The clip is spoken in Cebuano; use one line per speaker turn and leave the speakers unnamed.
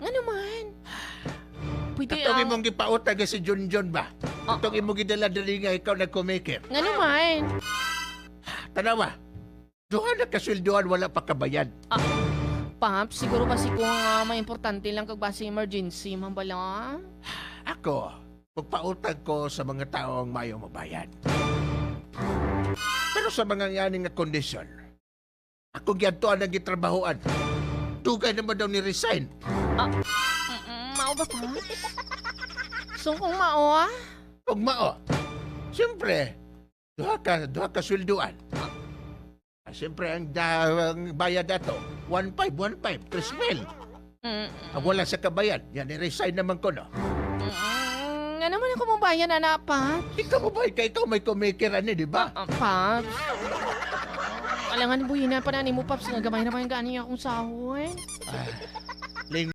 Ngano man? Pwede
Katong
ang
imong gipautag si Junjun ba?
Ah.
Katong imong gidala diri nga ikaw nagkumaker.
Ngano man?
Tanawa. Duha na kasweldoan wala pa kabayad.
Paps, siguro basi ko nga may importante lang kag basi emergency man bala.
Ako, magpautag ko sa mga taong mayo mabayad. Pero sa mga ngani nga kondisyon, ako giadtuan ang gitrabahoan. Dugay naman daw ni resign.
Mao ba, Paps? So kung mao ah?
Kung mao, siyempre, duha ka sweldoan. Ah, siyempre, ang bayad ato, 1.5, 1.5, 3 mil. Ang wala sa kabayad, yan, ni-resign naman ko, no?
Ngano man ako mo bayan, ana, Paps?
Ikaw mo ba, ikaw may kumikiran ni, di ba?
Ah, Paps. Alangan buhin na pa na ni mo, Paps, nga gamay na pa yung gani akong sahod.
Ah,